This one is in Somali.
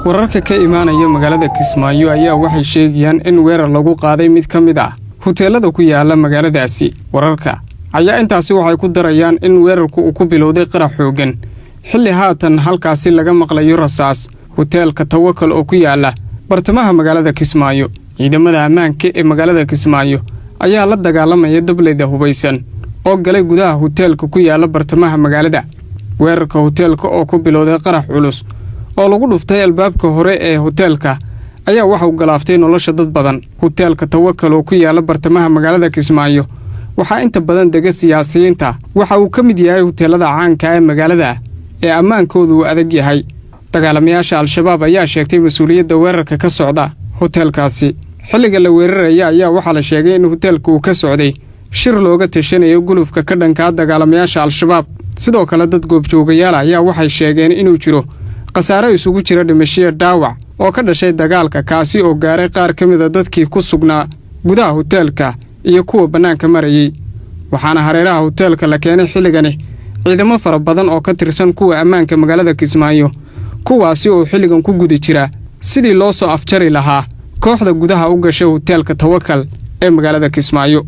Wararka ka imaanaya magaalada Kismaayo ayaa waxay sheegayaan in weerar lagu qaaday mid ka mid ah huteelada ku yaala magaaladaasi. Wararka ayaa intaasi waxay ku darayaan in weerarku uu ku bilowday qarax xooggan, xilli haatan halkaasi laga maqlayo rasaas. Huteelka Tawakal oo ku yaala bartamaha magaalada Kismaayo, ciidamada ammaanka ee magaalada Kismaayo ayaa la dagaalamaya dableyda hubaysan oo galay gudaha huteelka ku yaala bartamaha magaalada. Weerarka huteelka oo ku bilowday qarax culus oo lagu dhuftay albaabka hore ee huteelka ayaa waxa uu galaaftay nolosha dad badan. Huteelka Tawakal oo ku yaala bartamaha magaalada Kismaayo waxaa inta badan dega siyaasiyiinta. Waxa uu ka mid yahay huteelada caanka ee magaalada ee ammaankoodu uu adag yahay. Dagaalamayaasha Al-Shabaab ayaa sheegtay mas-uuliyadda weerarka ka socda huteelkaasi. Xilliga la weeraraya ayaa waxaa la sheegay in huteelka uu ka socday shir looga tashanayo gulufka ka dhankaa dagaalamayaasha Al-Shabaab. Sidoo kale, dad goobjoogayaal ayaa waxay sheegeen inuu jiro khasaare isugu jira dhimashiya dhaawac oo ka dhashay dagaalka, kaasi oo gaaray qaar ka mida dadkii ku sugnaa gudaha huteelka iyo kuwa bannaanka marayey. Waxaana hareeraha huteelka la keenay xilligani ciidamo fara badan oo ka tirsan kuwa ammaanka magaalada Kismaayo, kuwaasi oo xilligan ku guda jira sidii loo soo afjari lahaa kooxda gudaha u gashay huteelka Tawakal ee magaalada Kismaayo.